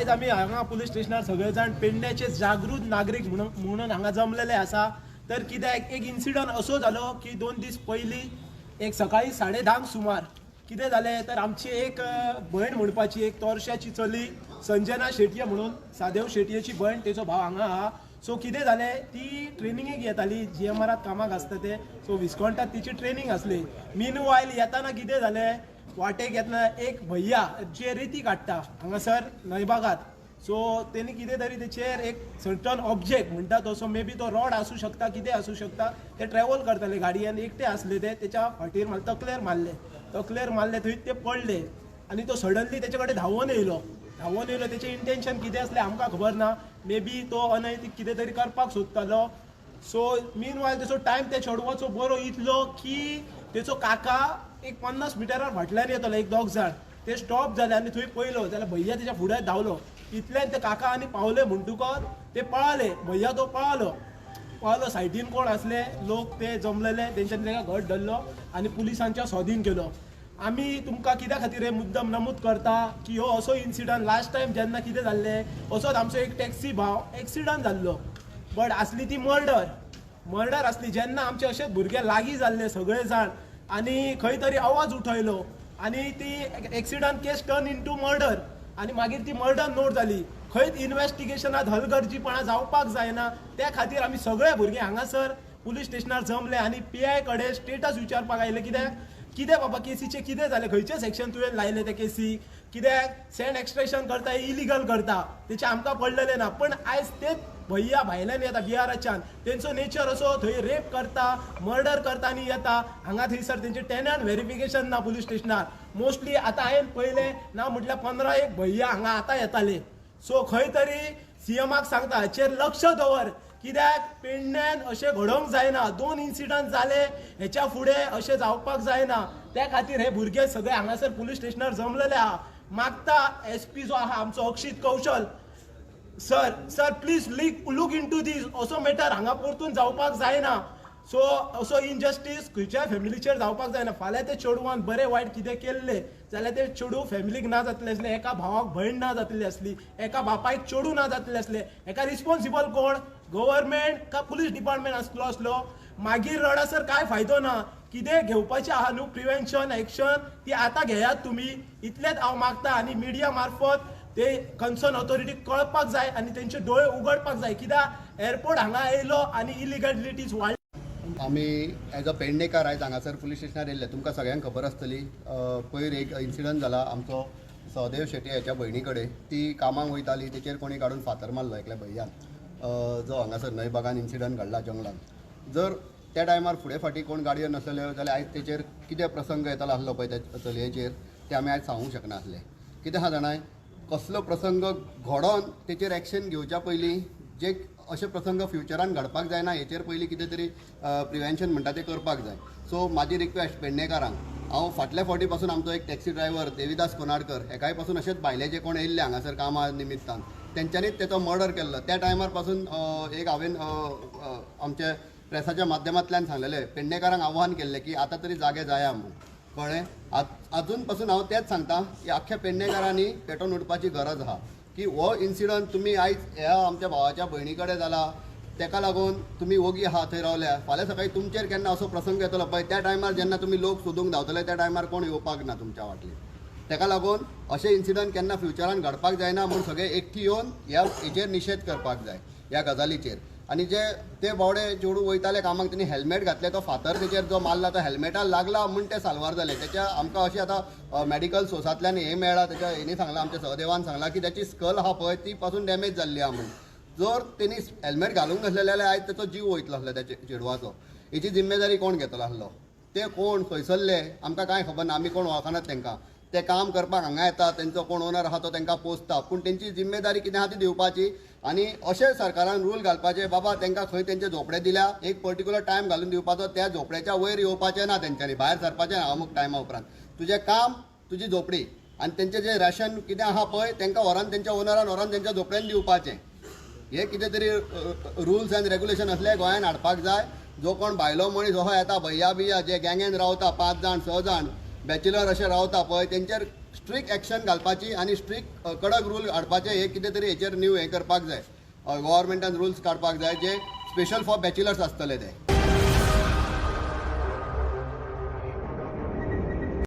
आयज आमी हांगा पुलीस स्टेशनार सगळे जाण पेडण्याचे जागृत नागरीक म्हणून हांगा जमलेले आसा. तर कित्याक एक इन्सिडंट असो जालो की 2 दीस पयलीं एक सकाळी 10:30 सुमार कितें जालें तर आमची एक भयण म्हणपाची एक तोरशाची चली संजना शेटये म्हणून सादेव शेटयेची भयण, तेचो भाव हांगा आहा. सो कितें जालें, ती ट्रेनिंगेक येताली, जीएमआरात कामाक आसता ते. सो विस्कॉन्टात तिची ट्रेनींग आसली. मीन वायल येताना कितें जालें, वाटेक येतना एक भैया जे रेती काडटा हांगासर न्हंयबागात, सो तेणी कितें तरी तेचेर एक सर्टन ऑब्जेक्ट म्हणटा तसो मे बी तो रॉड आसूं शकता, कितें आसूं शकता, ते ट्रॅवल करताले गाडयेन, एकटे आसले ते, तेच्या फाटीर मारले, तकलेर मारले, तकलेर मारले, थंय ते पडले आनी तो सडनली तेचे कडेन धांवून येयलो. धांवून येयलो, तेचें इंटेन्शन कितें आसलें आमकां खबर ना, मे बी तो अनैतीक कितें तरी करपाक सोदतालो. सो मीन वायल तेचो टायम त्या चेडवाचो बरो इतलो की तेचो काका एक 50 मिटरार फाटल्यान येतलो, एक दोग जाण ते स्टॉप जाले आनी थंय पयलो जाल्यार भैया तेच्या फुड्यान धांवलो. इतल्यान ते काका आनी पावले म्हणटकच ते पळाले, भैया तो पळालो, पळालो. सायडीन कोण आसले लोक ते जमलेले, तेंच्यांनी ताका घट धरलो आनी पुलिसांच्या स्वाधीन केलो. आमी तुमकां कित्या खातीर हे मुद्दम नमूद करता की हो असो इन्सिडंट लास्ट टायम जेन्ना कितें जाल्लें, असोच आमचो एक टॅक्सी भाव एक्सिडंट जाल्लो, बट आसली ती मर्डर, मर्डर आसली. जेन्ना आमचे अशेच भुरगे लागीं जाल्ले सगळे जाण आनी खंय तरी आवाज उठयलो आनी ती accident case turn into murder आनी मागीर ती मर्डर नोट जाली. खंयच इन्वेस्टिगेशनात हलगर्जीपणां जावपाक जायना, त्या खातीर आमी सगळे भुरगे हांगासर पुलीस स्टेशनार जमले आनी पी I कडेन स्टेटस विचारपाक आयले, कित्याक कितें बाबा केसीचें कितें जालें, खंयचें सेक्शन तुवें लायलें ते केसी, कित्याक सँड एक्स्ट्रेशन करता, इलिगल करता, तेचें आमकां पडलेलें ना. पण आयज तेच भैया भायल्यान येता बिहाराच्यान, तेंचो नेचर असो थंय रेप करता, मर्डर करता आनी येता हांगा. थंयसर तेंचे टेनंट व्हेरिफिकेशन ना पुलीस स्टेशनार. मोस्टली आतां हांवें पळयलें ना म्हटल्यार 15 एक भैया हांगा आतां येताले. सो खंय तरी सीएमाक सांगता हाचेर लक्ष दवर, कित्याक पेडण्यान अशें घडोवंक जायना. 2 इन्सिडंट जाले हेच्या फुडें अशें जावपाक जायना. त्या खातीर हे भुरगे सगळे हांगासर पुलीस स्टेशनार जमलेले आहा. मागता एस पी जो आहा आमचो Akshit Kaushal sir, sir please look into this, असो मॅटर हांगा परतून जावपाक जायना. सो असो इनजस्टीस खंयच्याय फॅमिलीचेर जावपाक जायना. फाल्यां ते चेडवान बरें वायट कितें केल्लें जाल्यार ते चेडूं फॅमिलीक ना जातलें आसलें, एका भावाक भयण ना जातली आसली, एका बापायक चेडूं ना जातलें आसलें. एका रिस्पोन्सिबल कोण, गव्हर्मेंट का पुलीस डिपार्टमेंट आसलो आसलो? मागीर रडासर कांय फायदो ना. कितें घेवपाचें आहा न्हू प्रिवेन्शन एक्शन ती आतां घेयात तुमी, इतलेंच हांव मागता. आनी मिडिया मार्फत ते कन्सर्न ऑथॉरिटी कळपाक जाय आनी तेंचे दोळे उगडपाक जाय, कित्याक एअरपोर्ट हांगा येयलो आनी इलिगलिटीज वाडली. आमी एज अ पेडणेकार आयज हांगासर पुलीस स्टेशनार येयल्ले. तुमकां सगळ्यांक खबर आसतली, पयर एक इन्सिडंट जाला आमचो सहदेव शेट्ये ह्याच्या भयणी कडेन. ती कामाक वयताली, तेचेर कोणी काडून फातर मारलो एकल्या भैयान, जो हांगासर न्हंयबागान इन्सिडंट घडला जंगलान. जर त्या टायमार फुडें फाटीं कोण गाडयो नासलेल्यो जाल्यार आयज तेचेर कितें प्रसंग येतालो आसलो पळय त्या चलयेचेर, ते आमी आयज सांगूंक शकना आसले. कितें आहा जाणाय, कसलो प्रसंग घडोन तेचेर एक्शन घेवच्या पयलीं जे अशे प्रसंग फ्युचरान घडपाक जायना हेचेर पयलीं कितें तरी प्रिवेन्शन म्हणटा तें करपाक जाय. सो म्हाजी रिक्वेस्ट पेडणेकारांक, हांव फाटल्या फावटी पासून आमचो एक टॅक्सी ड्रायव्हर देविदास कोनाडकर हेकाय पासून अशेंच भायले जे कोण येयल्ले हांगासर कामा निमित्तान तेंच्यांनीच तेचो मर्डर केल्लो. त्या टायमार पासून एक हांवें आमचे प्रेसाच्या माध्यमांतल्यान सांगलेलें, पेडणेकारांक आव्हान केल्लें की आतां तरी जागे जाया म्हूण, कळ्ळें. आजून पासून हांव तेंच सांगता की आख्ख्या पेडणेकारांनी पेटोवन उठपाची गरज आहा की हो इन्सिडंट तुमी आयज ह्या आमच्या भावाच्या भयणी कडेन जाला, तेका लागून तुमी ओगी आहा थंय रावल्या. फाल्यां सकाळीं तुमचेर केन्ना असो प्रसंग येतलो पळय, त्या टायमार जेन्ना तुमी लोक सोदूंक धांवतले त्या टायमार कोण येवपाक ना तुमच्या वाटली. तेका लागून अशे इन्सिडंट केन्ना फ्युचरान घडपाक जायना म्हूण सगळे एकठी येवन ह्या हेचेर निशेध करपाक जाय ह्या गजालीचेर. आनी जे ते बावडे चेडूं वयताले कामाक तेणी हेल्मेट घातले, तो फातर तेचेर जो मारला तो हेल्मेटाक लागला म्हूण ते साल्वार जाले. तेच्या आमकां अशी आतां मॅडिकल सोर्सांतल्यान हें मेळ्ळां, तेच्या हेणी सांगलां, आमच्या सहदेवान सांगलां की तेची स्कल आहा पळय ती पासून डॅमेज जाल्ली आहा म्हूण. जर तेणी हेल्मेट घालूंक नासलें जाल्यार आयज तेचो जीव वयतलो आसलो त्या चेडवाचो. हेची जिम्मेदारी कोण घेतलो आसलो, ते कोण खंयसरले आमकां कांय खबर ना, आमी कोण वळखनात तेंकां. ते काम करपाक हांगा येता, तेंचो कोण ओनर आहा तो तेंकां पोसता, पूण तेंची जिम्मेदारी कितें आहा ती दिवपाची. आनी अशें सरकारान रूल घालपाचे बाबा तेंकां खंय तेंचे झोपडे दिल्या एक पर्टिक्युलर टायम घालून दिवपाचो, त्या झोपड्याच्या वयर येवपाचें ना तेंच्यांनी, भायर सरपाचें ना अमूक टायमा उपरांत. तुजें काम तुजी झोपडी आनी तेंचें जें राशन कितें आहा पळय तेंकां व्हरोन तेंच्या ओनरान व्हरोन तेंच्या झोपड्यान दिवपाचें. हे कितें तरी रुल्स एंड रेगुलेशन असले गोंयान हाडपाक जाय. जो कोण भायलो मनीस असो येता भैया बिया जे गँगेन रावता 5 जाण 6 जाण बॅचलर अशे रावता पळय तेंचेर स्ट्रिक्ट एक्शन घालपाची आनी स्ट्रिक्ट कडक रूल हाडपाचे हे कितें तरी हेचेर न्यू हें करपाक जाय. गव्हर्मेंटान रुल्स काडपाक जाय जे स्पेशल फॉर बॅचलर्स आसतले ते.